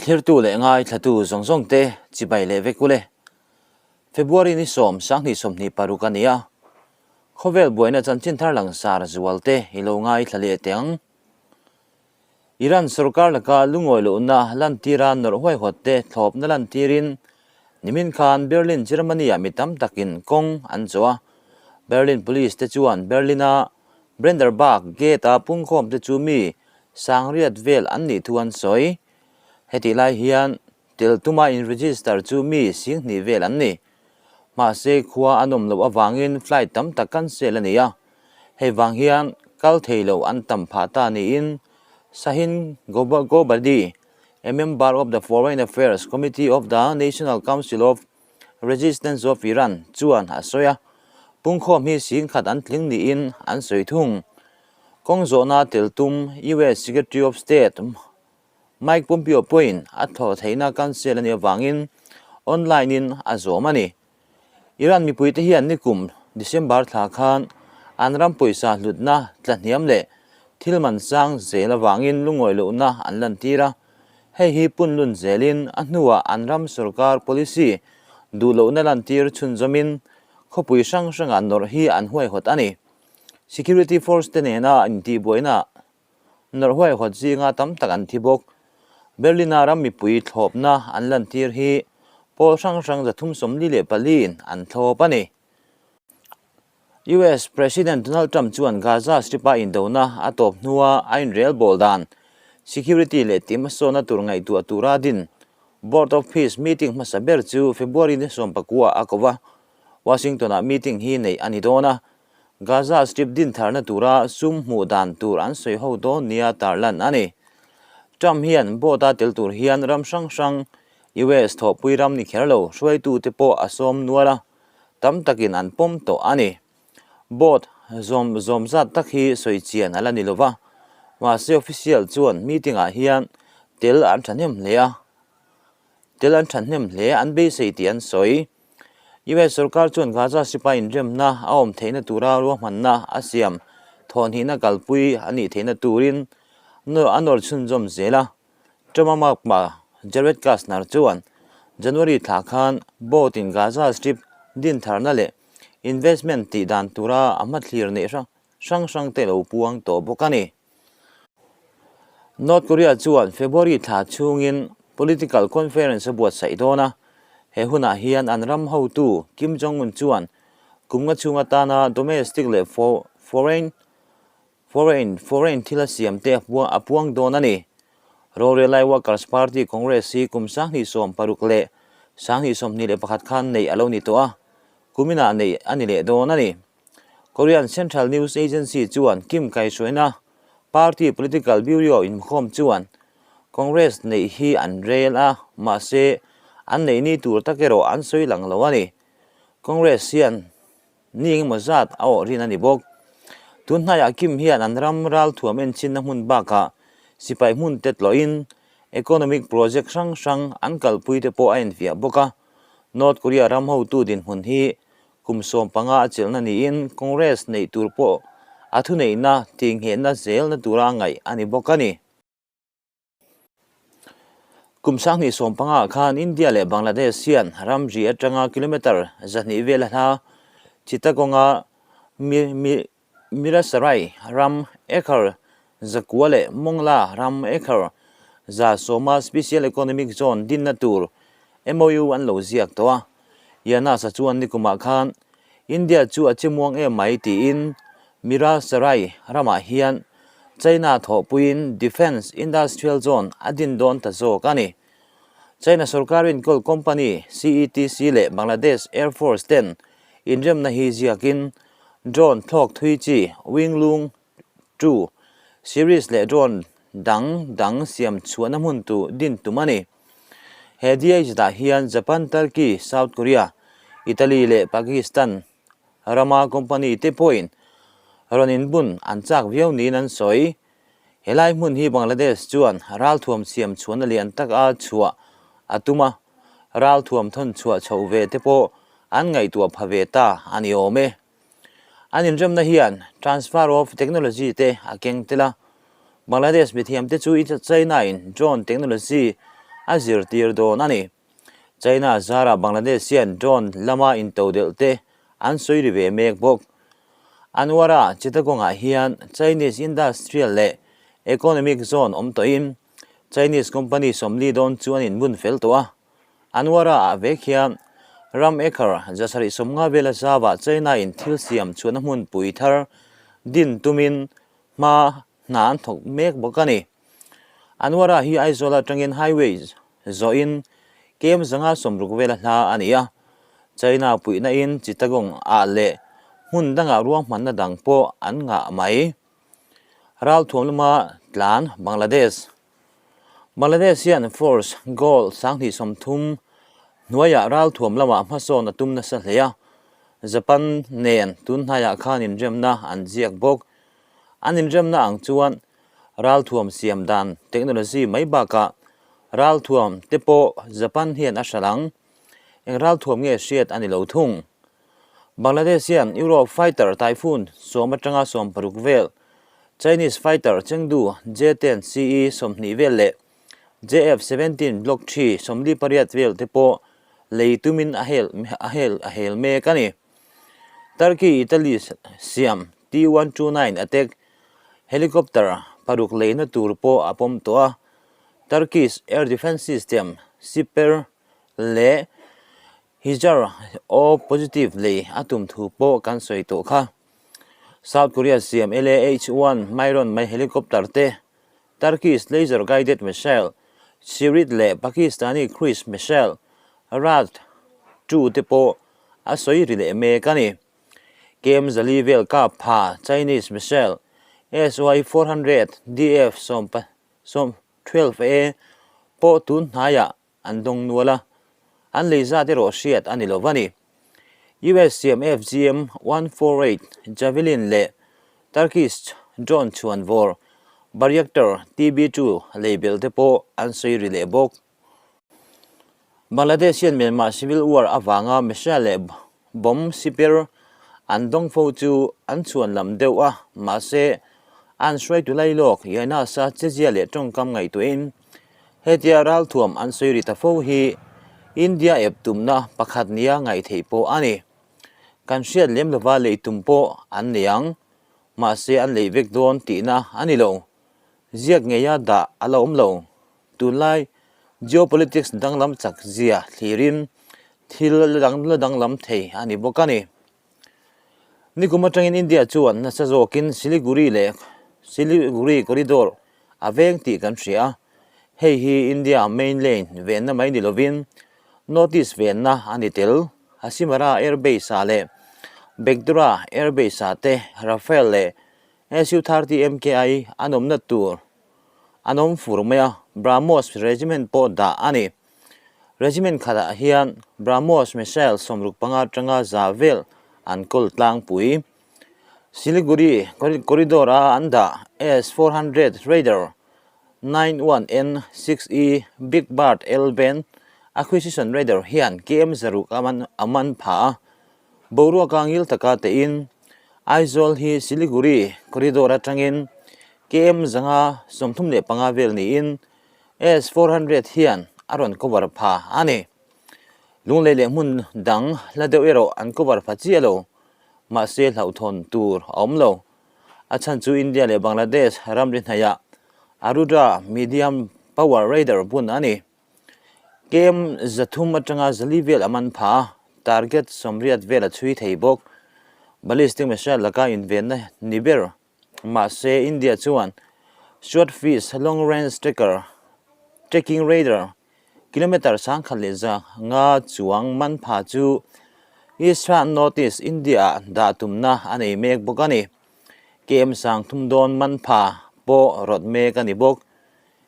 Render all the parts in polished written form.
Thlirtu leh ngaithlatu zawng zawng te chibai leh vek ule. February ni sawm sanghnih sawmhnih paruk a ni a. Khawvel buaina chanchin thar langsar zual te i lo ngaithla leh teh ang. Iran sorkar laka lungawi lohna lantira nawrh huaihawt te thlawpna lantirin nimin khan Berlin, Germany-ah mi tam takin kawng an zawh a. Berlin Police te chuan Berlin-a Brandenburg Gate-a pungkhawm te chu mi Sangriat vel an nih thu an sawi. Hetih lai hian tel tuma in register chu mi singhnih vel an ni. Mahse khua an awm loh avangin flight tam tak cancel a ni a, hei vang hian kal thei lo an tam phah ta niin Shahin Ghobadi, a member of the Foreign Affairs Committee of the National Council of Resistance of Iran chuan a sawi a, pungkhawm hi singkhat an tling niin an sawi thung. Kawng zawhna tel tum US Secretary of State Mike Pompeo pawhin a thaw theihna cancel a nih avangin online in a zawm a ni. Iran mipuite hian nikum December thla khan an ram pawisa hlutna tlahniam leh thil man sang zel avangin lungawi lohna an lantir a, hei hi punlun zelin a hnuah an ram sorkar policy duh lohna lantir chhunzawmin khawpui hrang hrangah nawrh hi an huaihawt a ni. Security force te nena intihbuaina nawrh huaihawt zinga tam tak an thi bawk. Berlin-a ram mipui thlawpna an lantir hi pawl hrang hrang 344 in an thlawp a ni. US President Donald Trump chuan Gaza Strip-a indona a tawp hnua a inrelbawl dan, security leh tihhmasawnna tur ngaihtuah tura din Board of Peace meeting hmasa ber chu February ni 19 a ko va. Washington-ah meeting hi neih a ni dawn a, Gaza Strip dintharna tura sum hmuh dan tur an sawi ho dawn nia tarlan a ni. Trump hian board-a tel tur hian ram hrang hrang, US thawhpui ram ni kher lo hruaitute pawh a sawm nual a, tam takin an pawm tawh a ni. Board zawm zawm zat tak hi sawi chian a la ni lova, mahse official chuan meeting-ah hian tel an thahnem hle a, tel an thahnem hle an beisei tih an sawi. US sorkar chuan Gaza sipai inremna a awm theihna tura ruahmanna a siam thawhnihna kalpui a nih theihna turin a nawr chhunzawm zel a. Trump-a makpa Jared Kushner chuan January thla khan boat in Gaza Strip dintharna leh investment tih dan tura a hmathlir neih hrang hrang te lo puang tawh bawk a ni. North Korea chuan February thla chhungin political conference a buatsaih dawn a, he hunah hian an ram hotu Kim Jong-un chuan kum nga chhung atana domestic leh foreign foreign foreign thil a siam te a puang dawn a ni. Rorelai Workers Party Congress hi kum 2016 leh 2021 khan neih a lo ni tawh a, kuminah neih a ni leh dawn a ni. Korean Central News Agency chuan Kim kaihhruaina party political bureau inkhawm chuan Congress neih hi an rel a, mahse an neih ni tur tak erawh an sawi lang lo a ni. Congress hian ni engemaw zat a awh rin a ni bawk. Tun hnaiah Kim hian an ram ralthuam enchinna hmun bakah sipai hmun te tlawhin economic project hrang hrang an kalpui te pawh a enfiah bawk a. North Korea ram hotu dinhmun hi Kum 15 a chelhna niin Congress neih tur pawh a thuneihna tihnghehna zelna tura ngaih a ni bawk a ni. Kum 2015 ah khan India leh Bangladesh hian ramri atanga kilometre 200 vel a hla Chittagong-a Mirasarai ram acre 900 leh Mongla ram acre 110 Special Economic Zone dinna tur MOU an lo ziak tawh a. Yanasa chuan nikumah khan India chu a che muang em mai tiin Mirasarai ramah hian China thawhpuiin Defence Industrial Zone a din dawn ta zawk a ni. China sorkar enkawl company CETC leh Bangladesh Air Force ten inremna hi ziakin Drone thlawk thui chi Wing Loong 2 series leh drone dang dang siam chhuahna hmun tu din tum a ni. He DH dah hian Japan, Turkey, South Korea, Italy leh Pakistan rama company te pawhin rawn inbun an chak viau niin an sawi. Helai hmun hi Bangladesh chuan ralthuam siam chhuahna lian tak a chhuah a tum a, ralthuam thawn chhuah chhoh ve te pawh an ngaihtuah pha ve ta a ni awm e. An inremna hian transfer of technology te a keng tel a, Bangladesh mithiam te chu China in drone technology a zirtir dawn a ni. China zarah Bangladesh hian drone lama intodelh te an sawi ri ve mek bawk. Anwara Chittagong-ah hian Chinese Industrial leh Economic Zone awm tawhin Chinese company 40 dawn chu an inbun fel tawh a. Anwara-ah vek hian ram acre 750 vela zauah China-in thil siam chhuahna hmunpui thar din tumin hma hna an thawk mek bawk a ni. Anwara hi Aizawl atangin highway zawhin kem 160 vela hla a ni a, China puihna in Chittagong ah leh hmun dangah ruahmanna dang pawh an ngah mai. Ralthuam lama tlan Bangladesh Bangladesh hian Force Goal 2030 hnuaiah ralthuam lamah hmasawn a tum nasa hle a, Japan nen tun hnaiah khan inremna an ziak bawk. An inremna ang chuan ralthuam siam dan technology mai bakah ralthuam te pawh Japan hian a hralh ang. Eng ralthuam nge hriat a ni lo thung. Bangladesh hian Europe fighter Typhoon 10 atanga 16 vel, Chinese fighter Chengdu J-10 CE 20 vel leh JF-17 Block 3 48 vel te pawh lei tumin a hel a hel a hel mek a ni. Turkey Italy siam T-129 attack helicopter paruk leina tur pawh a pawm tawh a, Turkish air defence system Siper leh Hijar O positive lei a tum thu pawh kan sawi tawh kha. South Korea siam LAH-1 Myron mai helicopter te, Turkish laser guided missile Cirit leh Pakistani cruise missile Rad 2 te pawh a sawi ri leh mek a ni. Kem zali vel kap pha Chinese missile SY 400 DF 12A pawh tun hnaiah an dawng nual a, an lei zat erawh hriat a ni lo va ni. US siam FGM 148 Javelin leh Turkish drone chhuan vawr Bayraktar TB2 lei belh te pawh an sawi ri leh bawk. Bangladesh hian Myanmar civil war avanga missile leh bomb sipir an dawng fo chu an chhuan lam deuh a, mahse an hruaitu lailawk Yainasa chezia leh tawngkam ngaihtuahin hetia ralthuam an sawi ri ta fo hi India ep tumna pakhat nia ngaih theih pawh a ni. Kan hriat lem lova lei tum pawh an nei ang, mahse an lei vek dawn tihna a ni lo. Ziak ngeia dah a la awm lo. Tunlai geopolitics danglam chak zia thlirin thil la danglam thei a ni bawk a ni. Nikum atangin India chuan nasa zawkin Siliguri leh Siliguri corridor a veng tih kan hria a, hei hi India main lane venna mai ni lovin North East venna a ni tel. Hasimara Air Base-ah leh Bagdogra Air Base-ah te Rafale leh Su-30 MKI an awmna tur an awm fur mai a, BrahMos Regiment pawh dah a ni. Regiment khatah hian BrahMos missile 65 atanga za vel an kawl tlangpui. Siliguri corridor-a an dah S-400 Radar 91N 6E Big Bird L-band acquisition radar hian KM 600 a man pha a, Boruaka ngil taka tein Aizawl hi Siliguri corridor atangin KM 535 vel niin S-400 hian a rawn cover pha a ni. Lunglei leh hmun dang hla deuh erawh an cover pha chiah lo, mahse hlauhthawn tur a awm lo. A chhan chu India leh Bangladesh ramri hnaihah Arudra medium power radar bun a ni. KM 300 atanga 400 vel a man pha a, target 80 vel a chhui thei bawk. Ballistic missile laka invenna ni ber mahse India chuan Swordfish long range tracker tracking radar kilometre 1500 chuang man pha chu Eastern North East India-ah dah tumna a nei mek bawk a ni. KM 3000 dawn man pha pawh rawt mek a ni bawk.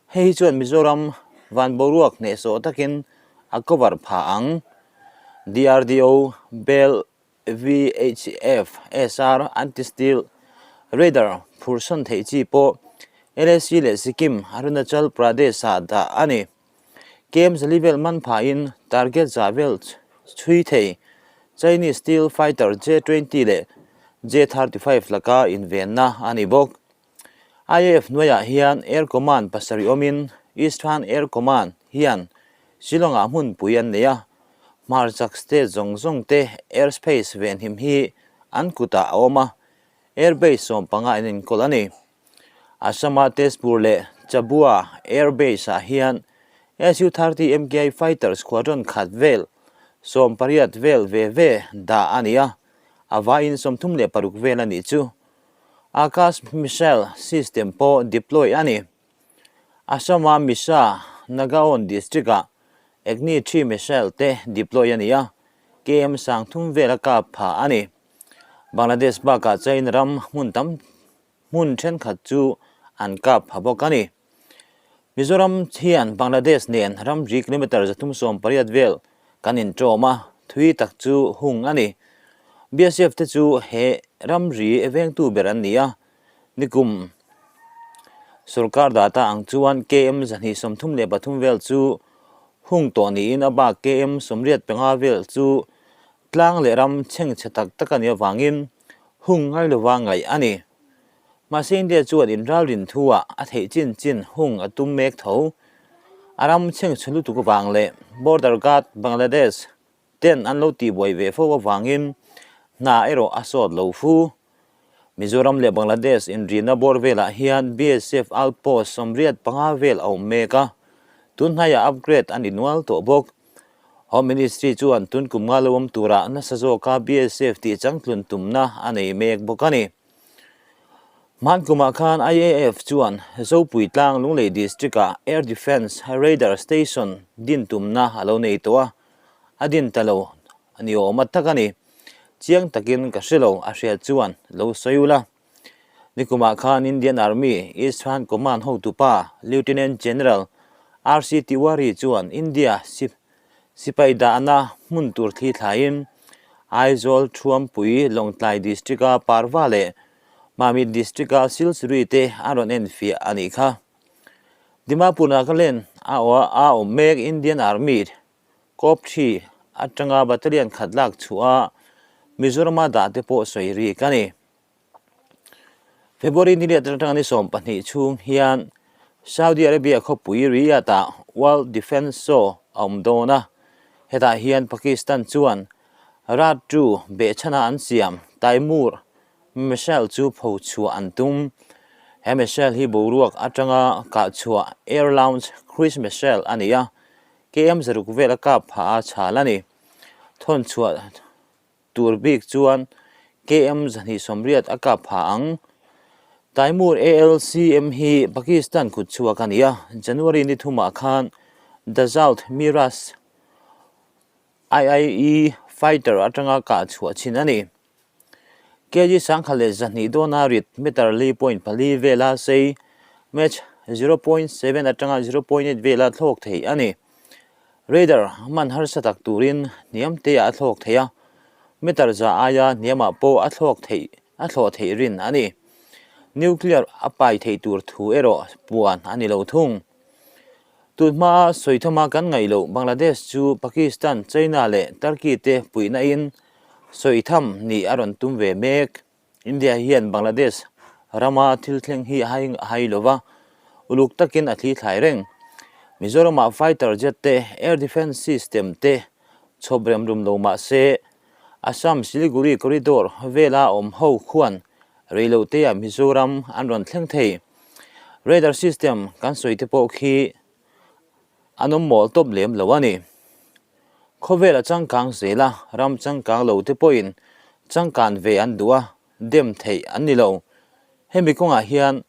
Hei hi chuan Mizoram van boruak hnehsawh takin a cover pha ang. DRDO, Bell, VHF, SR, Anti-Steel Radar phurhsawn theih chi pawh LAC leh Sikkim, Arunachal Pradesh-ah dah a ni. KM zali vel man phain target za vel chhui thei Chinese Steel Fighter J-20 leh J-35 laka invenna a ni bawk. IAF hnuaiah hian Air Command pasarih awmin Eastern Air Command hian Shillong-ah hmunpui an nei a, hmarchak state zawng zawng te airspace venhim hi an kutah a awm a, airbase 15 an enkawl a ni. Assam-a Tezpur leh Chabua airbase-ah hian Su-30 MKI fighter squadron khat vel 18 vel ve ve dah a ni a, a vaiin 36 vel a nih chu. Akash missile system pawh deploy a ni. Assam-a Misa, Nagaon district-ah Agni 3 missile te deploy a ni a, KM 30 vel a kap pha a ni. Bangladesh bakah China ram hmun tam hmun thenkhat chu an kap pha bawk a ni. Mizoram hian Bangladesh nen ramri kilometre 380 vel kan inṭawm a, thui tak chu hung a ni. BSF te chu he ramri vengtu ber an ni a, nikum sorkar data ang chuan KM 233 vel chu hung tawh niin a bak KM 85 vel chu tlang leh ram chhengchhe tak tak a nih avangin hung ngai lova ngaih a ni. Mahse India chuan inralrin thu-ah a theih chin chin hung a tum mek tho. A ram chhengchhe lutuk avang leh Border Guard Bangladesh ten an lo tihbuai ve fo avangin hna erawh a sawt lo fu. Mizoram leh Bangladesh inrina bawr velah hian BSF outpost 85 vel a awm mek a, tun hnaiah upgrade a ni nual tawh bawk. Home Ministry chuan tun kum nga lo awm turah nasa zawka BSF tih changtlun tumna a nei mek bawk a ni. Hman kumah khan IAF chuan Zopui tlang Lunglei District-ah Air Defence Radar Station din tumna a lo nei tawh a, a din ta lo a ni awm a tak a ni. Chiang takin ka hre lo a hriat chuan lo sawi ula. Nikumah khan Indian Army Eastern Command hotupa Lieutenant General RC Tiwari chuan India sipai dahna hmun tur thli thlaiin Aizawl Thuampui Lawngtlai District-a Parva leh Mamit District-a Silchuri te a rawn enfiah a nih kha. Dimapur Nagaland a awm mek Indian Army Kawpthi atanga battalion khat lak chhuah a Mizorama dah te pawh sawi rik a ni. February ni leh atanga ni 12 chhung hian Saudi Arabia khawpui Riyadh-ah World Defence Show a awm dawn a, hetah hian Pakistan chuan Rad 2 behchhana an siam Taimur missile chu pho chhuah an tum. He missile hi boruak atanga kah chhuah air launch cruise missile a ni a, KM 6 vel a kap phah a chhal a ni. Thawn chhuah tur bik chuan KM 280 a kap phah ang. Taimur ALCM hi Pakistan kut chhuak a ni a, January ni thumah khan Dassault Mirage IIE fighter atanga kah chhuah chhin a ni. KG 1100 dawna rit meter 4.4 vela sei Mach 0.7 atanga 0.8 vela thlawk thei a ni. Radar hman harsa tak turin hniam te a thlawk thei a, meter 100 aia hniamah pawh a thlawk theih a thlawh theih rin a ni. Nuclear a pai theih tur thu erawh puan a ni lo thung. Tun hmaa sawi thawma kan ngaih loh Bangladesh chu Pakistan, China leh Turkey te puihna in sawi tham nih a rawn tum ve mek. India hian Bangladesh rama thil thleng hi a hai lo va, uluk takin a thli thlai reng. Mizoramah fighter jet te, air defence system te chhawp rem rum lo mah se, Assam Siliguri corridor vela awm ho khuan reiloteah Mizoram an rawn thleng thei. Radar system kan sawi te pawh khi an awm mawl tawp lem lo a ni. Khawvel a changkang zel a, ram changkang lo te pawhin changkan ve an duh a, dem theih an ni lo. Hemi kawngah hian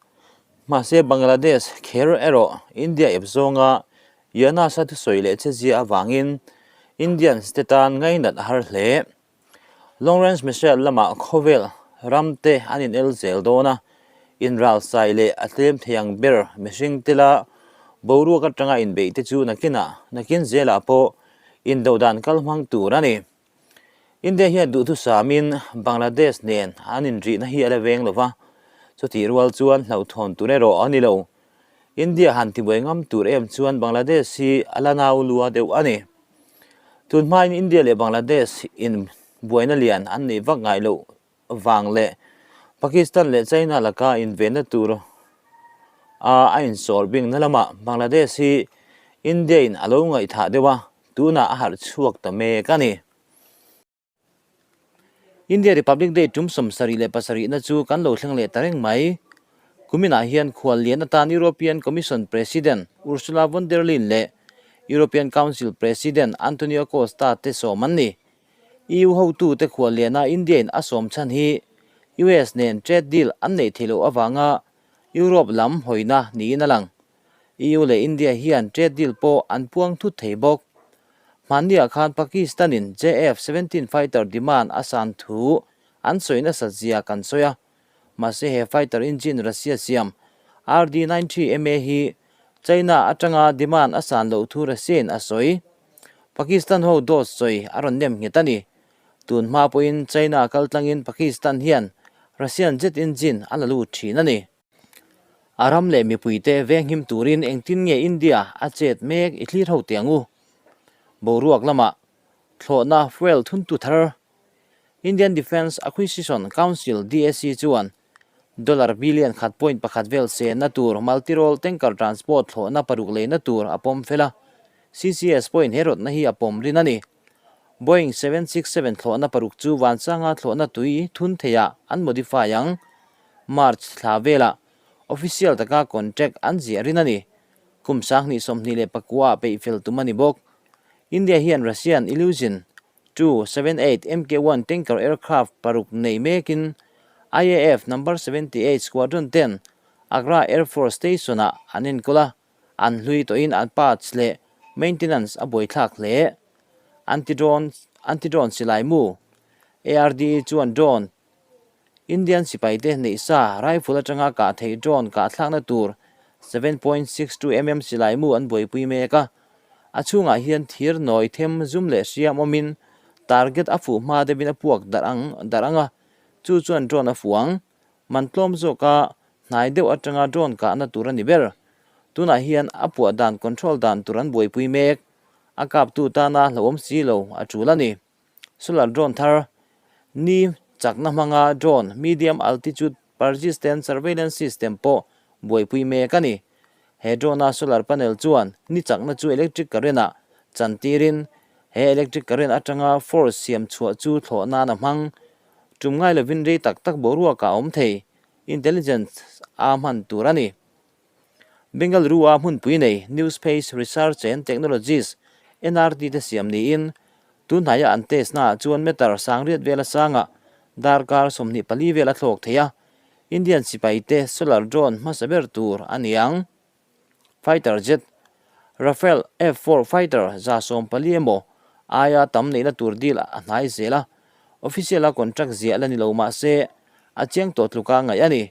mahse Bangladesh kher erawh India ep zawnga Yunus-a thusawi leh chezia avangin Indians te tan ngainat a har hle. Long range missile lamah khawvel ram te an in el zel dawn a, inral sai leh a tlem thei ang ber mihring tela boruak atanga inbeih te chu nakinah nakin zelah pawh indo dan kal hmang tur a ni. India hian duhthusamin Bangladesh nen an inrihna hi a la veng lova, chutih rual chuan hlauhthawn tur erawh a ni lo. India han tibuai ngam tur em chuan Bangladesh hi a la nau lua deuh a ni. Tun hmain India leh Bangladesh in buaina lian an neih vak ngai loh vang leh Pakistan leh China laka invenna tur a a insawr bingna lamah Bangladesh hi India-in a lo ngaihthah deuh a, tunah a harh chhuak ta mek a ni. India Republic Day tum 77 na chu kan lo thleng leh ta reng mai. Kuminah hian khual lian atan European Commission President Ursula von der Leyen leh European Council President Antonio Costa te sawm an ni. EU hotute khual liana India-in a sawm chhan hi US nen trade deal an neih theih loh avanga Europe lam hawina niin a lang. EU leh India hian trade deal pawh an puang thut thei bawk. Hmanniah khan Pakistan-in JF-17 fighter demand a san thu an sawi nasat zia kan sawi a. Mahse he fighter engine Russia siam RD-93MA hi China atanga demand a san loh thu Russia-in a sawi. Pakistan ho dawt sawi a rawn nem nghet a ni. Tun hma pawhin China kal tlangin Pakistan hian Russian jet engine a la lut thin a ni. A ram leh mipuite venghim turin engtin nge India a chet mek i thlir ho teh ang u. Boruak lamah thlawhna fuel thuntu thar Indian Defence Acquisition Council, DAC, chuan dollar billion khat point pakhat vel senna tur multi-role tanker transport thlawhna paruk leina tur a pawm fel a, CCS pawhin he rawtna hi a pawm rin a ni. Boeing 767 thlawhna paruk chu vansanga thlawhna tui thun theiah an modify ang. March thla velah official taka contract an ziah rin a ni. Kum 2024 ah peih fel tum a ni bawk. India hian Russian Ilyushin Two 78 Mk one tanker aircraft paruk nei mekin IAF number 78 Squadron ten Agra Air Force Station-ah an enkawl a, an hlui tawhin an parts leh maintenance a buaithlak hle. Anti-drone Anti-drone silai mu ARDE chuan drone Indian sipaite neih sa rifle atanga kah theih drone kah thlakna tur 7.62 mm silai mu an buaipui mek a. A chhungah hian thir nawi them zum leh hriam awmin target a fuh hma deuhin a puak darh ang darh ang a, chu chuan drone a fuh ang. Man tlawm zawka hnai deuh atanga drone kahna tur a ni ber. Tunah hian a puah dan control dan tur an buaipui mek. A kaptu tana hlauhawm si lo a tul a ni. Solar drone thar ni chakna hmanga drone medium altitude persistent surveillance system pawh buaipui mek a ni. He drone-a solar panel chuan ni chakna chu electric current-ah chantirin he electric current atanga force siam chhuah chu thlawh nan a hmang. Tum ngai lovin rei tak tak boruakah a awm thei. Intelligence a hman tur a ni. Bengaluru-a hmunpui nei New Space Research and Technologies, NRT, te siam niin, tun hnaia an test naah chuan meter sangriat vela sangah darkar 24 vel a thlawk thei a, Indian sipaite solar drone hmasa ber tur a ni ang. Fighter jet, Rafale F-4 fighter 140 emaw aia tam neihna tur deal a hnai zel a, official-a contract ziah la ni lo mah se a chiang tawh tluka ngaih a ni.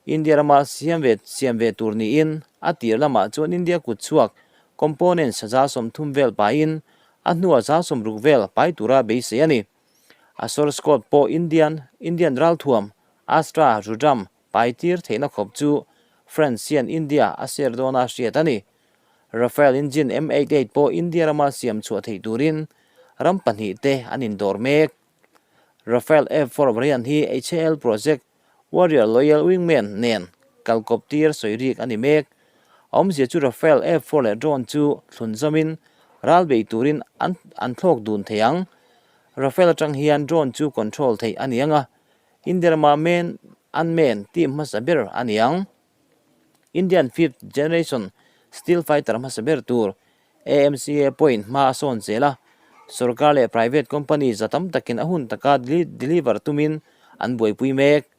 India rama siam ve siam ve tur niin a tir lamah chuan India kut chhuak components 30 vel paiin a hnuah 60 vel pai tura beisei a ni. A source code pawh Indian Indian ralthuam Astra Rudram pai tir theihna khawp chu France hian India a share dawna hriat a ni. Rafale engine M88 pawh India rama siam chhuah theih turin ram pahnih te an indawr mek. Rafale F4 variant hi HAL project Warrior Loyal Wingman nen kalkawp tir sawi rik a ni mek. A awmzia chu Rafale F4 leh drone chu thlun zawmin ral bei turin an an thlawk dun thei ang. Rafale atang hian drone chu control theih a ni ang a, India rama man unmanned team hmasa ber a ni ang. Indian fifth generation steel fighter hmasa ber tur AMCA pawhin hma a sawn zel a, sorkar leh private company za tam takin a hun taka deliver tumin an buaipui mek.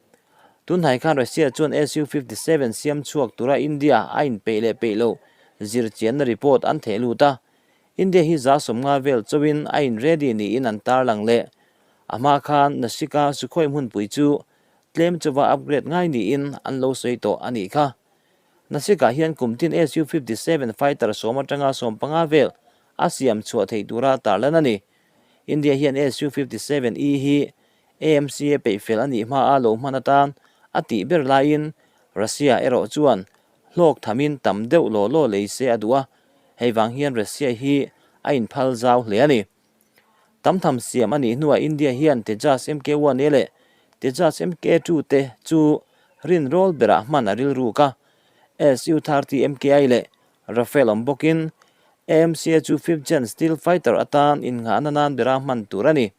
Tunhnai khan Russia chuan Su-57 siam chhuak tura India a inpeih leh peih loh zir chianna report an theh lut a, India hi 50 vel chauhin a in ready niin an tarlang leh. A hma khan Nashik-a Sukhoi hmunpui chu tlem chauva upgrade ngai niin an lo sawi tawh a nih kha. Nashik-ah hian kum tin Su-57 fighter sawm atanga 15 vel a siam chhuah theih tura tarlan a ni. India hian Su-57E hi AMCA peih fel a nih hmaa lo hman atan a tih ber laiin Russia erawh chuan hlawk thamin tam deuh law law lei se a duh a, hei vang hian Russia hi a inphal zau hle a ni. Tam tham siam a nih hnuah India hian Tejas MK-1A leh Tejas MK-2 te chu rinrawl berah hman a rilruk a, Su-30 MKI leh Rafale awm bawkin AMCA chu fifth gen steel fighter atan innghahna nan bera hman tur a ni.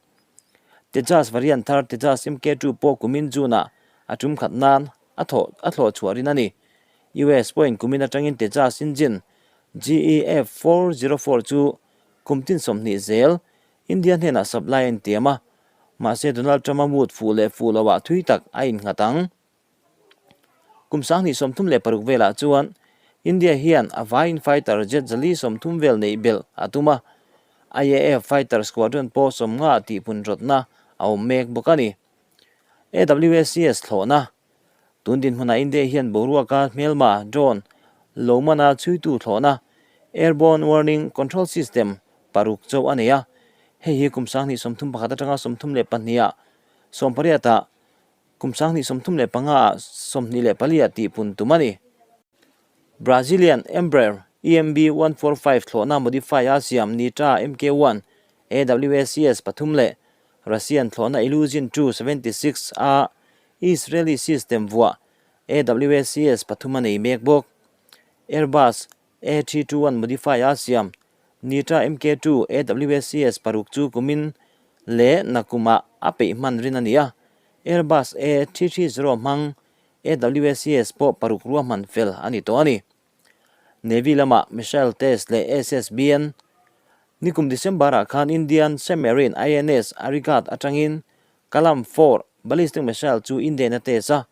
Tejas variant thar Tejas MK2 pawh kumin June-ah a tum khat nan a thawh a thlawh chhuah rin a ni. US pawhin kumin atangin Tejas engine GEF 404 chu kum tin 20 zel India hnenah supply a intiam a, mahse Donald Trump-a mood fuh leh fuh loah thui tak a innghat ang. Kum 2036 velah chuan India hian a vaiin fighter jet 430 vel neih belh a tum a, IAF fighter squadron pawh 50 tihpun rawtna a awm mek bawk a ni. AWACS thlawhna Tun dinhmunah India hian boruaka hmelma, drone, lo mana chhuitu thlawhna, airborne warning control system, paruk chauh a nei a, hei hi kum 2031 atanga 32 ah 18 ah Kum 2035 ah 24 ah tihpun tum a ni. Brazilian Embraer EMB 145 thlawhna modify a siam Nitra MK1 AWACS pathum leh Russian thlawhna Ilyushin 276 a Israeli system vuah AWACS pathum a nei mek bawk. Airbus A321 modify a siam Nitra MK2 AWACS paruk chu kumin leh nakumah a peih hman rin a ni a, Airbus A330 hmang AWACS pawh paruk ruahman fel a ni tawh a ni. Navy lamah missile test leh SSBN Nikum December-ah khan Indian submarine INS Arighat atangin Kalam 4 ballistic missile chu India-in a test a,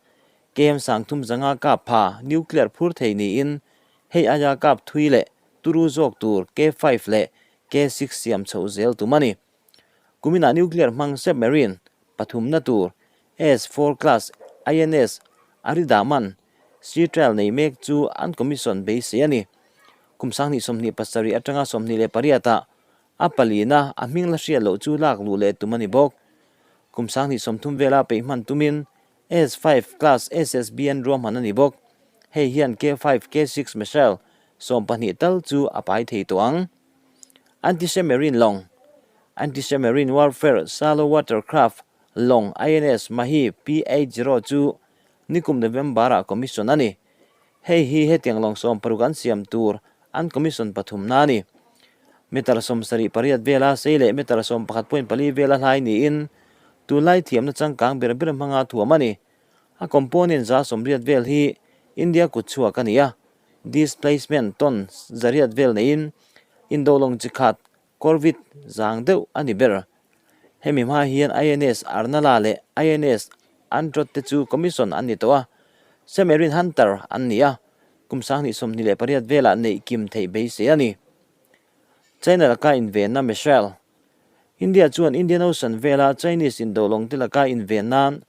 KM 35 kap pha nuclear phur thei niin hei aia kap thui leh turu zawk tur K5 leh K6 siam chhoh zel tum a ni. Kuminah nuclear hmang submarine pathumna tur S-4 class INS Aridaman sea trial nei mek chu an commission beisei a ni. Kum 2027 atanga 28 ah a palina a hming la hriat loh chu lak luh leh tum a ni bawk. Kum 2030 vela peih hman tumin S-5 class SSBN ruahman a ni bawk. Hei hian K-5, K-6 missile 12 tal chu a pai thei tawh ang. Anti-submarine lawng, Anti-submarine warfare shallow water craft lawng INS Mahi P-80 chu nikum November-ah commission a ni. Hei hi hetiang lawng 60 an siam tur an commission pathumna a ni. Meter 78 vela sei leh meter 11.4 vela hlai niin tunlai thiamna changkang ber ber hmanga thuam a ni. A component 180 vel hi India kut chhuak a ni a, displacement ton 800 vel neiin Indo lawng chi khat Corvette zang deuh a ni ber. Hemi hma hian INS Arnala leh INS Andrott te chu commission an ni tawh a, Submarine Hunter an ni a, kum 2028 velah neih kim theih beisei a ni. China laka invenna missile India chuan Indian Ocean vela Chinese indo lawng te laka inven nan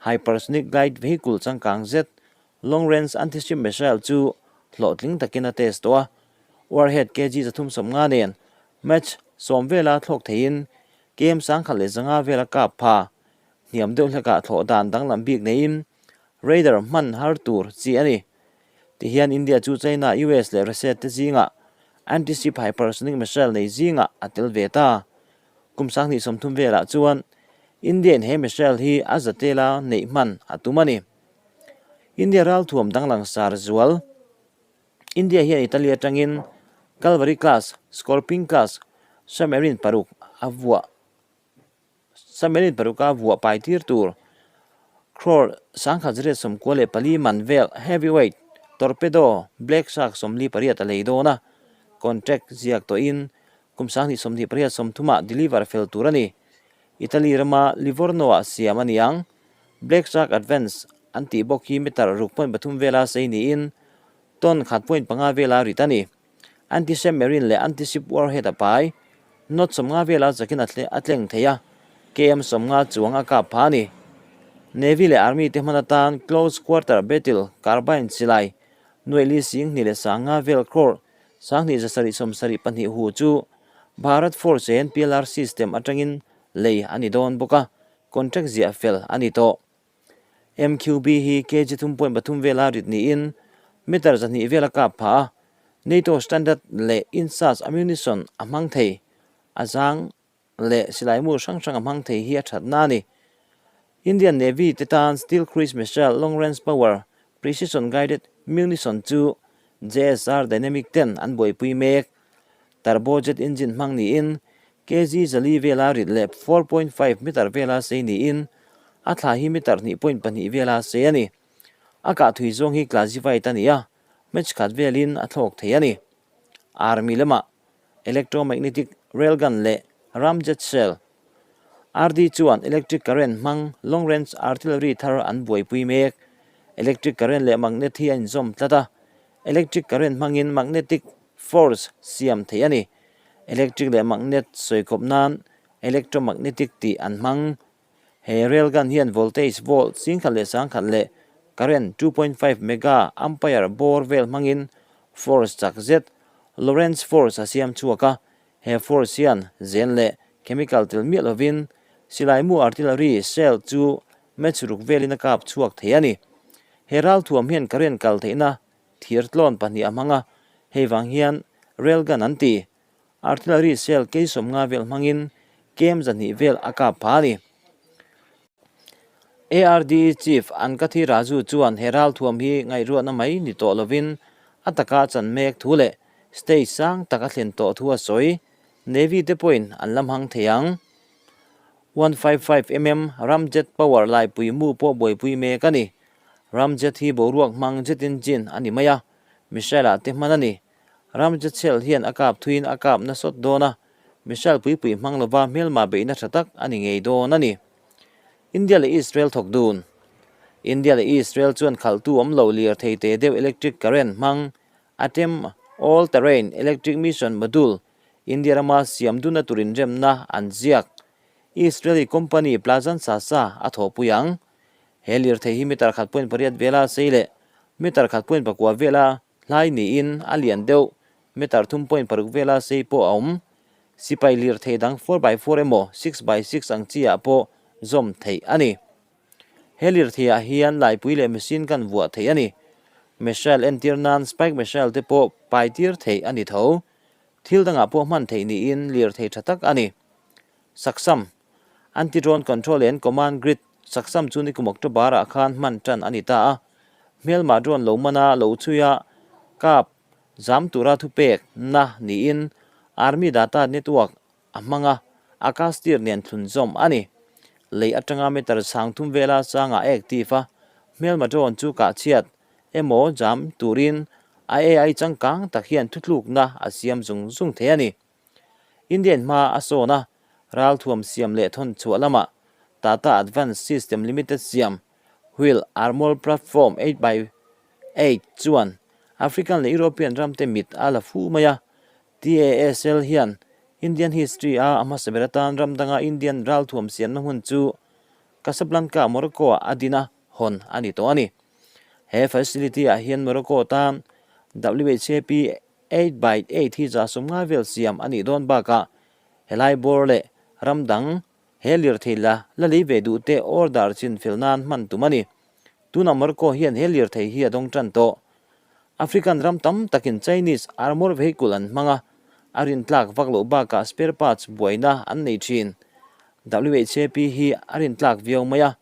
hypersonic glide vehicle changkang zet Long Range Anti-Ship Missile chu hlawhtling takin a test tawh a, warhead kg 350 nen Mach 10 vela thlawk theiin km 1100 vela kap pha hniam deuh hlekah thlawh dan danglam bik neiin radar hman har tur chi a ni. Tihian India chu China, US leh Russia te zingah anti-ship hypersonic missile nei zingah a tel ve ta. Kum 2030 velah chuan India-in he missile hi a zatela neih hman a tum a ni. India ralthuam danglang sar zual. India hian Italy atangin Calvary class, Scorpene class submarine paruk a vuah submarine paruka vuah pai tir tur crore 1994 man vel heavyweight torpedo Black Shark 48 a lei dawn a, contract ziak tawhin kum 2028 30 ah deliver fel tur a ni. Italy rama Livorno-ah siam a ni ang. Black Shark Advance an tih bawk hi meter 6.3 vela sei niin ton 1.5 vela rit a ni. Anti-submarine leh anti-ship warhead a pai. Knot 50 vela chakin a tleng thei a, km 50 chuang a kap pha a ni. Navy leh Army te hman atan close quarter battle carbine silai nuaih li sing hnih leh 50 vel crore 2772 hu chu Bharat Force en PLR system atangin lei a ni dawn bawk a, contract ziah fel a ni tawh. MQB hi kg 3.3 vela rit niin meter 200 vela kap pha a, NATO standard leh INSAS ammunition a hmang thei, a zang leh silaimu hrang hrang a hmang thei hi a thatna a ni. Indian Navy te tan Steel Cruise Missile Long Range Power Precision Guided Munition chu JSR Dynamic ten an buaipui mek. Turbojet engine hmang niin kg 400 vela rit leh 4.5 meter vela sei niin a thla hi meter 2.2 vela sei a ni. A kah thui zawng hi classified a ni a, match khat velin a thlawk thei a ni. Army lamah electromagnetic railgun leh ramjet shell, RD chuan electric current hmang long range artillery thar an buaipui mek. Electric current leh magnet hi a inzawm tlat a, electric current hmangin magnetic force siam theih a ni. Electric leh magnet sawikhawp nan electromagnetic tih an hmang. He railgun hian voltage volt 10,000 leh 10,000 leh current 2.5 mega ampere bawr vel hmangin force chak zet Lorentz force a siam chhuak a. He force hian zen leh chemical tel miah lovin silaimu artillery shell chu match ruk velin a kap chhuak thei a ni. He ralthuam hian current kal theihna thir tlawn pahnih a hmang a, hei vang hian railgun an ti. Artillery shell kei sawmnga vel hmangin kem zahnih vel a kap pha a ni. ARDE Chief Ankathi Raju chuan he ralthuam hi ngaihruatna mai ni tawh lovin a taka chan mek thu leh stage sang tak a thlen tawh thu a sawi. Navy te pawhin an la hmang thei ang. 155 mm Ramjet power laipui mu pawh buaipui mek a ni. Ramjet hi boruak hmang jet engine a ni mai a, missile ah te hman a ni. Ramjet shell hian a kap thuiin a kap nasawt dawn a, missile puipui hmang lova hmelma beihna tha tak a ni ngei dawn a ni. India leh Israel thawk dun. India leh Israel chuan khalhtu awm lo lirthei te deuh electric current hmang Atem All Terrain Electric Mission Module India rama siam dunna tur inremna an ziak. Israeli company Plazan Sasa a thawhpui ang. He lirthei hi meter 1.8 vela sei leh meter 1.4 vela hlai niin a lian deuh, meter 3.6 vela sei pawh a awm. Sipai lirthei dang 4x4 emaw 6x6 ang chi ah pawh zawm theih a ni. He lirthei ah hian laipui leh machine gun vuah theih a ni. Missile entir nan spike missile te pawh pai tir theih a ni tho. Thil dangah pawh hman theih niin lirthei tha tak a ni. Saksam, Anti-drone control and command grid, Saksam chu nikum October ah khan hman tan a ni ta a. Hmelma drone lo mana lo chhui a kap zam tura thupek na niin Army data network a hmang a, Akastir nen thlunzawm a ni. Lei atanga meter sang thum vela sangah a active a, hmelma drone chu kah chhiat emaw jam turin a AI changkang tak hian thutlukna a siam zung zung thei a ni. Indian hma a sawn a, ralthuam siam leh thawn chhuah lamah Tata Advanced System Limited siam Wheel Armour Platform 8x8 chuan African leh European ramte mit a la fu mai a, TASL hian Indian history a a hmasa ber atan ram danga Indian ralthuam siamna hmun chu Casablanca, Morocco-ah a din a, hawn a ni tawh a ni. He facility-ah hian Morocco tan WHAP 8x8 hi 150 vel siam a nih dawn bakah helai bawr leh ram dang he lirthei la la lei ve duhte order chin fel nan hman tum a ni. Tunah Morocco hian he lirthei hi a dawng tan tawh. African ram tam takin Chinese armour vehicle an hmang a, a rintlak vak loh bakah spare parts buaina an nei thin. WHAP hi a rintlak viau mai a,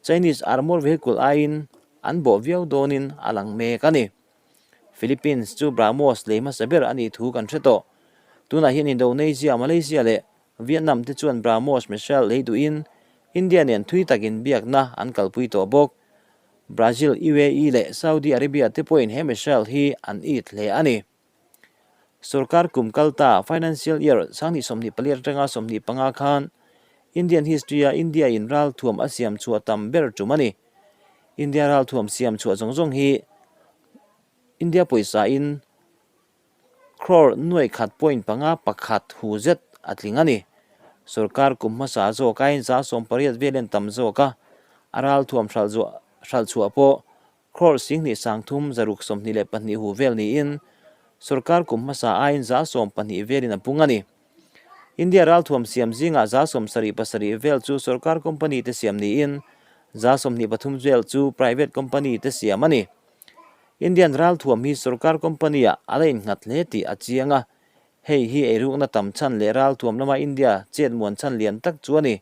Chinese armour vehicle aiin an bawh viau dawnin a lang mek a ni. Philippines chu BrahMos lei hmasa ber a nih thu kan hre tawh. Tunah hian Indonesia, Malaysia leh Vietnam te chuan BrahMos missile lei duhin India nen thui takin biakna an kalpui tawh bawk. Brazil, UAE leh Saudi Arabia te pawhin he missile hi an it hle a ni. Sorkar kum kal ta financial year 2024 atanga 25 khan Indian history-a India-in ralthuam a siam chhuah tam ber tum a ni. India ralthuam siam chhuah zawng zawng hi India pawisa-in Crore nuai khat point panga pakhat hu zet a tling a ni. Sorkar kum hmasa zawk aiin 80% velin tam zawk a, a ralthuam hralh chhuah pawh crore 23 622 hu vel niin sorkar kum hmasa aiin 12% velin a pung a ni. India ralthuam siam zingah 77 vel chu sorkar company te siam niin 23% vel chu private company te siam a ni. Indian ralthuam hi sorkar company-ah a la innghat hle tih a chiang a, hei hi eirukna tam chhan leh ralthuam lama India chet muan chhan lian tak chu a ni.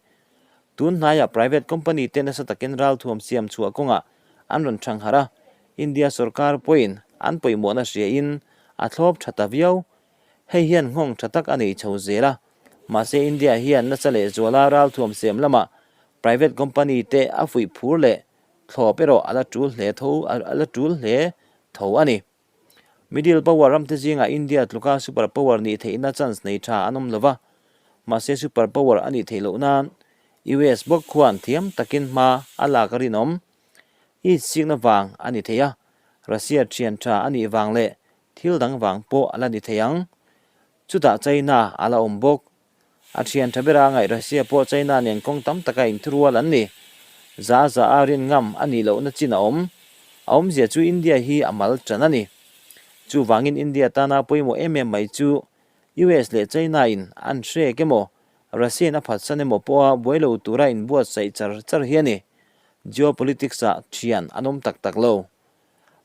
Tun hnaiah private company te nasa takin ralthuam siam chhuah kawngah an rawn thang harh a, India sorkar pawhin an pawimawhna hriain a thlawp tha ta viau. Hei hian nghawng tha tak a nei chho zel a, mahse India hian nasa lehzuala ralthuam siam lamah private company te a fuih phur leh thlawp erawh a la tul hle tho a la tul hle tho a ni. Middle power ramte zingah India tluka super power nih theihna chance nei tha an awm lova, mahse super power a nih theih loh nan US bawk khuan thiam takin hma a lak a rinawm. Itsikna vang a ni thei a, Russia thian tha a nih vang leh Thil dang vang pawh a la ni thei ang. Chutah China a la awm bawk. A thian tha bera ngaih Russia pawh China nen kawng tam taka inthurual an ni. Za za a rin ngam a nih lohna chin a awm. A awmzia chu India hi a mal tan a ni. Chuvangin India tana pawimawh em em mai chu US leh China in an hrek emaw, Russia in a phatsan emaw pawha buai lo tura inbuatsaih char char hi a ni. Geopolitics ah thian an awm tak tak lo.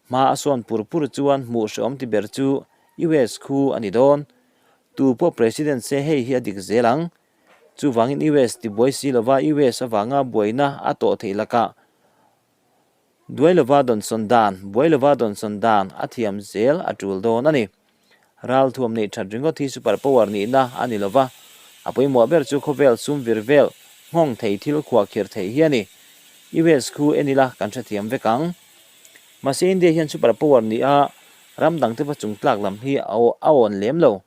Hma a sawn pur pur chuan hmuh hrehawm ti ber chu US khu a ni dawn. Tu pawh President se hei hi a dik zel ang. Chuvangin US ti buai si lova US avanga buaina a tawh theih lakah duai lova dawnsawn dan, buai lova dawnsawn dan a thiam zel a tul dawn a ni. Ralthuam neih that ringawt hi super power nihna a ni lova, a pawimawh ber chu khawvel sum vir vel nghawng thei thil khuahkhirh theih hi a ni. US khu en ila kan hrethiam vek ang. Mahse India hian super power nih a ram dangte va chung tlak lam hi a awn lem lo.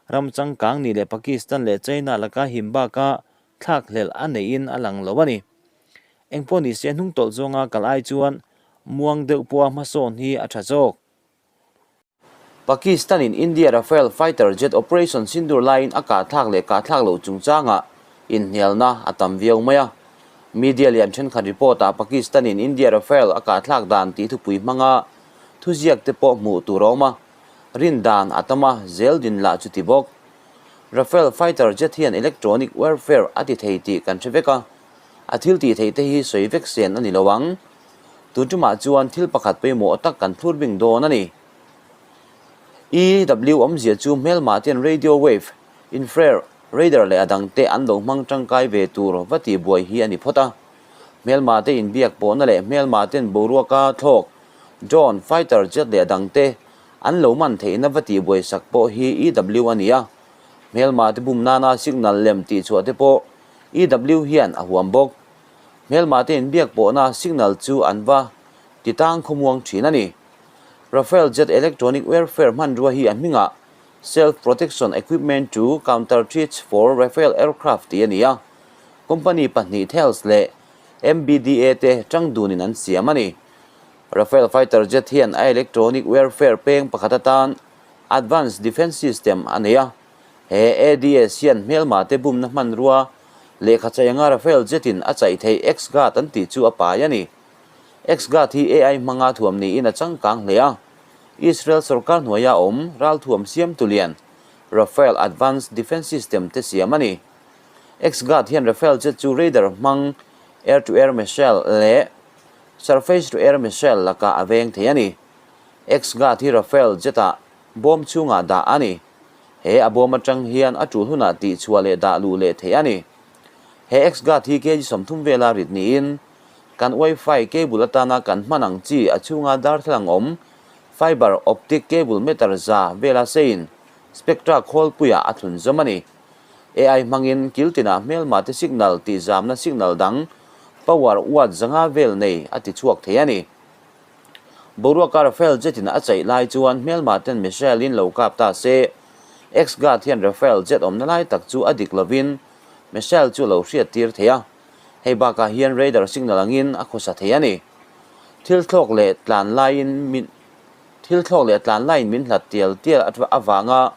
Ram changkang nih leh Pakistan leh China laka him baka thlakhlelh a neihin a lang lo a ni. Engpawh nise hnungtawlh zawnga kal ai chuan muang deuh pawha hmasawn hi a tha zawk. Pakistan-in India Rafale fighter jet operation Sindoor laiin a kahthlak leh kahthlak loh chungchangah inhnialna a tam viau mai a. Media lian thenkhat report-ah Pakistan-in India Rafale a kahthlak dan tih thupui hmanga thuziak te pawh hmuh tur a awm a, rin dan a tam a, zel din lah chu ti bawk. Rafale fighter jet hian electronic warfare a ti thei tih kan hre vek a, a thil tih theih te hi sawi vek sen a ni lo ang. Tun tumah chuan thil pakhat pawimawh tak kan thlur bing dawn a ni. EW awmzia chu hmelmah ten radio wave, infrared, radar leh a dangte an lo hmang tangkai ve tur va tih buai hi a ni phawt a. Hmelmah te inbiak pawhna leh hmelmah ten boruaka thlawk, drone, fighter jet leh a dangte an lo man theihna va tih buai sak pawh hi EW a ni a. Hmelmah te bum nana signal lem tihchhuah te pawh EW hian a huam bawk. Hmelmah te inbiak pawhna signal chu an va ti tang khawmuang thin a ni. Rafale jet electronic warfare hmanrua hi a hmingah Self Protection Equipment to Counter Threats for Rafale Aircraft tih a ni a, company pahnih Thales leh MBDA te tang dunin an siam a ni. Rafale fighter jet hian a electronic warfare peng pakhat atan Advanced Defence System a nei a, he ADS hian hmelmah te bumna hmanrua lehkha chai anga Rafale jet in a chaih theih X-Guard an tih chu a pai a ni. Xguard hi AI hmanga thuam niin a changkang hle a, Israel sorkar hnuaia awm ralthuam siamtu lian Rafael Advanced Defence System te siam a ni. Xguard hian Rafael jet chu radar hmang air-to-air missile leh surface-to-air missile lakah a veng thei a ni. Xguard hi Rafael jet-ah bawm chhungah dah a ni. He a bawm atang hian a tul hunah tihchhuah leh dah luh leh theih a ni. He Xguard hi kg 30 vela rit niin Kan Wi-Fi cable atana kan hman ang chi a chhunga darthlalang awm, fiber optic cable meter za vela seiin Spectra khawlpuiah a thlun zawm a ni. AI hmangin kil tinah hmelma te signal tih zamna signal dang power watt zanga vel nei a ti chhuak thei a ni. Boruaka Rafale jet in a chaih lai chuan hmelma ten missile in lo kap ta se, X-Guard hian Rafale jet awmna lai tak chu a dik lovin missile chu a lo hriat tir thei a. Hei bakah hian radar signal angin a khawsa thei a ni. Thil thlawk leh tlan laiin min Thil thlawk leh tlan laiin min hlat tial tial avanga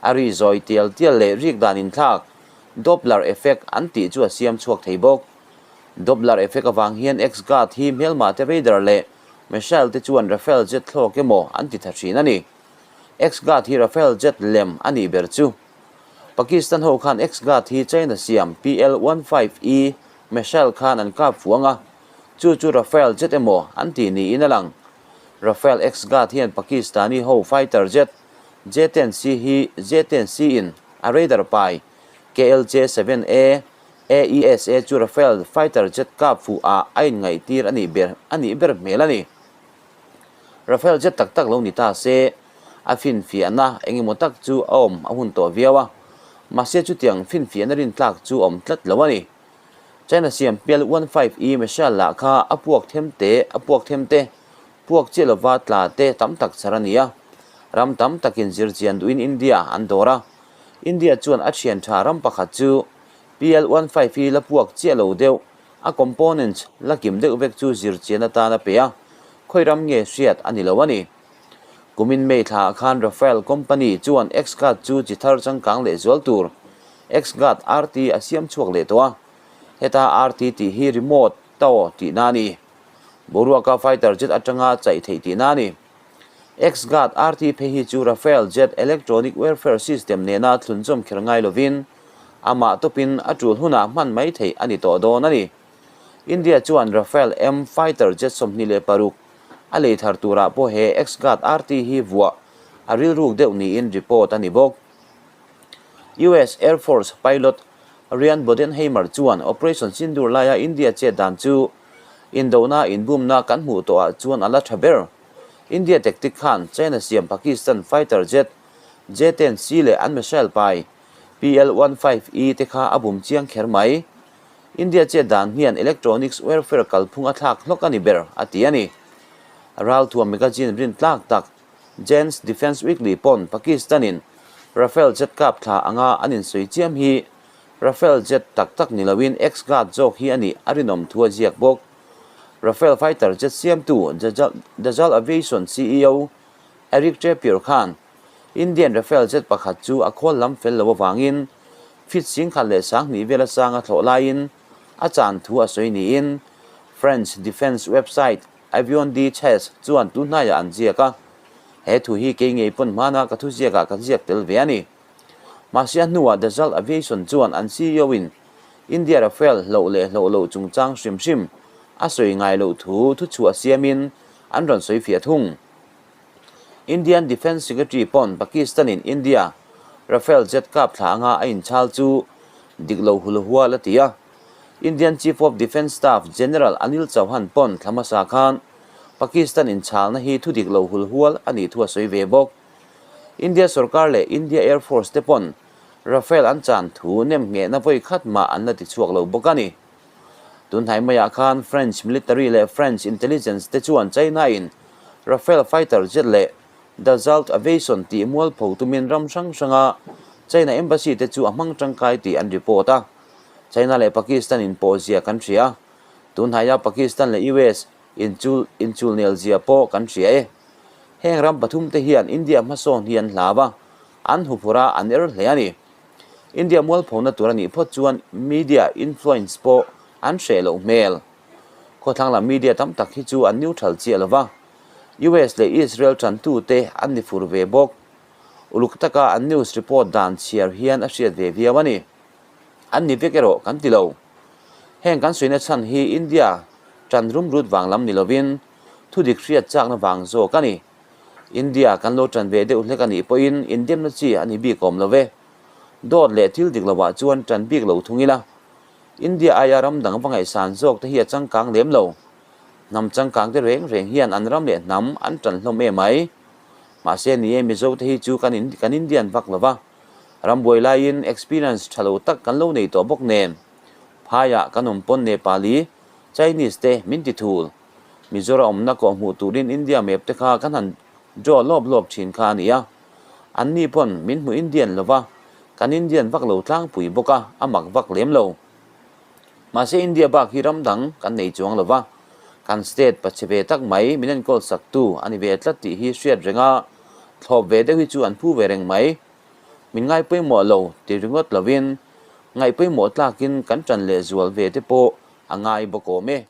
a ri zawi tial tial leh rik dan inthlak, Doppler effect, an tih chu a siam chhuak thei bawk. Doppler effect avang hian X-Guard hi hmelmah te radar leh missile te chuan Rafale jet thlawk emaw an ti tha thin a ni. X-Guard hi Rafale jet lem a nih ber chu. Pakistan ho khan X-Guard hi China siam PL one five E missile khan an kap fuang a, chu chu Rafale jet emaw an tih niin a lang. Rafale X-Guard hian Pakistani ho fighter jet J-10C hi J-10C in a radar pai KLJ seven A AESA chu Rafale fighter jet kap fuh ah a inngaihtir a nih ber a nih ber hmel a ni. Rafale jet tak tak lo ni ta se. A finfiahna eng emaw tak chu a awm a hun tawh viau a, mahse chutiang finfiahna rintlak chu awm tlat lo a ni. China siam pial 15E missile lah kha a puak them te, a puak them te, puak chiah lova tla te tam tak chhar a ni a. Ram tam takin zirchian duhin India an dawr a. India chuan a thian tha ram pakhat chu PL 15E la puak chiah lo deuh, a components la kim deuh vek chu zirchian atan a pe a, khawi ram nge hriat a ni lo a ni. Kumin May thlaah khan Rafael company chuan X-Guard chu chi thar changkang leh zual tur X-Guard RT a siam chhuak leh tawh a. Heta RT tih hi remote tow tihna a ni. Boruaka fighter jet atanga chaih theih tihna a ni. X-Guard RT phei hi chu Rafael jet electronic warfare system nena thlunzawm kher ngai lovin amah tawpin a tul hunah hman mai theih a ni tawh dawn a ni. India chuan Rafael M fighter jet 26 A lei thar turah pawh he X-Guard RT hi vuah a rilruk deuh niin report a ni bawk. US Air Force pilot Ryan Bodenheimer chuan Operation Sindoor laia India chet dan chu indona inbumna kan hmuh tawhah chuan a la tha ber. India tactic khan China siam Pakistan fighter jet J-10C leh an missile pai PL-15E te kha a bum chiang kher mai. India chet dan hian electronics warfare kalphung a thlak hlawk a ni ber, a ti a ni. Ralthuam magazine rin tlak tak Jane's Defence Weekly pawn Pakistan-in Rafale jet kap thla anga an insawi chiam hi Rafale jet tak tak ni loin X-Guard zawk hi a nih a rinawm thu a ziak bawk. Rafale fighter jet siamtu Dassault Aviation ceo Eric Trappier khan Indian Rafale jet pakhat chu a khawl lam fel lo avangin feet 10,200 vela sanga thlawh laiin a chan thu a sawi niin French defence website Avion de Chasse chuan tunhnaiah an ziak a. He thu hi kei ngei pawn hmana ka thuziakah ka ziak tel ve a ni. Mahse a hnuah Dassault Aviation chuan an CEO in India Rafale hloh leh hloh loh chungchang hrim hrim a sawi ngai loh thu thuchhuah siamin an rawn sawi fiah thung. Indian Defence Secretary pawn Pakistan-in India Rafale jet kap thla anga a inchhal chu dik lo hul hual a ti a. Indian Chief of Defence Staff General Anil Chauhan pawn thla hmasa khan Pakistan inchhalna hi thu dik lo hul hual a nih thu a sawi ve bawk. India sorkar leh India Air Force te pawn Rafale an chan thu nem nghehna vawi khat mah an la ti chhuak lo bawk a ni. Tunhnai maiah khan French military leh French intelligence te chuan China-in Rafale fighter jet leh Dassault Aviation tih mualpho tumin ram hrang hranga China embassy te chu a hmang tangkai tih an report a. China leh Pakistan inpawh zia kan hria. Tunhnaia Pakistan leh US inchul inchulnel zia pawh kan hria e. Heng ram pathum te hian India hmasawn hi an hlau a, an huphurh a, an er hle a ni. India mualphona tur a nih phawt chuan media influence pawh an hreh loh hmel. Khawthlang lam media tam tak hi chu an neutral chiah lo va, US leh Israel tantute an ni fur ve bawk. Uluk taka an news report dan chhiar hian a hriat ve viau a ni. An ni vek erawh kan ti lo. Heng kan sawina chhan hi India tan rumrut vang lam ni lovin thudik hriat chakna vang zawk a ni. India kan lo tan ve deuh hlek a nih pawhin indemna chi a ni bik awm lo ve. Dawt leh thil dik lovah chuan tan bik lo thung ila. India aia ram dang va ngaihsan zawk te hi a changkang lem lo. Hnam changkang te reng reng hian an ram leh hnam an tan hlawm em mai. Mahse ni e Mizo te hi chu kan in kan Indian vak lo va. Ram buai laiin experience tha lo tak kan lo nei tawh bawk nen. Phaiah kan awm pawn Nepali, Chinese te min ti thul. Mizoram awmna kawh hmuh turin India map te kha kan han draw lawp lawp thin kha a ni a. An ni pawn min hmu Indian lo va, kan Indian vak lo tlangpui bawk a, a mak vak lem lo. Mahse India bak hi ram dang kan nei chuang lo va, kan state pachhe ve tak mai min enkawl saktu a ni ve tlat tih hi hriat reng a, thlawp ve deuh hi chu an phu ve reng mai. Min ngai pawimawh lo ti ringawt lovin ngaih pawimawh tlakin kan tan lehzual ve te pawh a ngai bawk awm e.